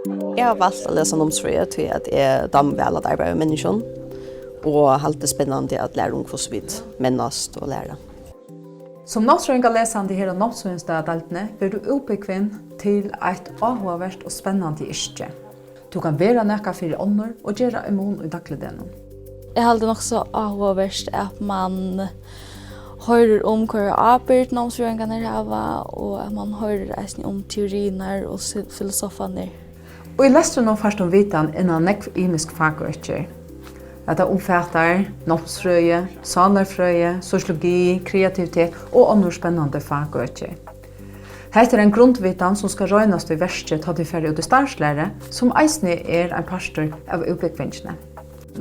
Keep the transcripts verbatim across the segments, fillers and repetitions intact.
Eg havi valt at lesa námsfrøði, tí at eg dámar væl at arbeiða við menniskjum, og haldi spennandi at læra um, hvussu vit mennast og læra. Sum námsfrøðingar lesandi her á námsfrøðingsfrøðideildini verður tú útbúgvin til eitt áhugavert og spennandi yrki. Tú kann vera nakað fyri onnur og gera ein mun í dagligdegnum. Eg haldi nokk so áhugavert, at mann hoyrir um, hvørja ábyrgd námsfrøðingarnir hava, og at mann hoyrir eisini um teoriirnar og si-, filosofarnir. Og í lestrinum fært tú vitan innan nógv ymisk fakøki. Hetta umfatar námsfrøði, sálarfrøði, sosiologi, kreativitet og onnur spennandi fakøki. Hetta er ein grundvitan, sum skal roynast í verki, tá tit fara út í starvslæru, sum eisini er ein partur av útbúgvingini.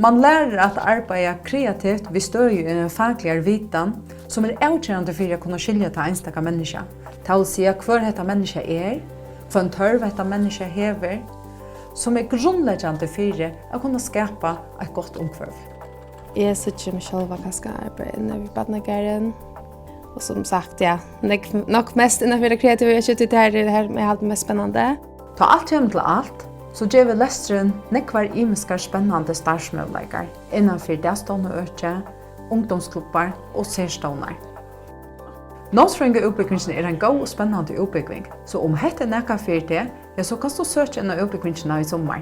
Mann lærir at arbeiða kreativt við støði í eini fakligari vitan, sum er avgerandi fyri at kunna skilja tað einstaka menniskja. Tað vil siga, hvør hetta menniskja er, hvønn tørv hetta menniskja hevur, sum er grundleggjandi fyri at kunna skapa eitt gott umhvørvi. Eg síggi meg sjálva kanska arbeiða inni við barnagarðin. Og sum sagt, ja, nógv, nokk mest innan fyri tað kreativa, eg skilti, tað er har, eg haldi mest spennandi. Tá alt kemur til alt, so gevur lesturin nógvar ymiskar spennandi starvsmøguleikar innan fyri dagstovnaøki, ungdómsklubbar og serstovnar. Námsfrøðingaútbúgvingin er ein góð og spennandi útbúgving, so um hetta er nakað fyri teg, ja, so kanst tú søkja inn á útbúgvingina í summar.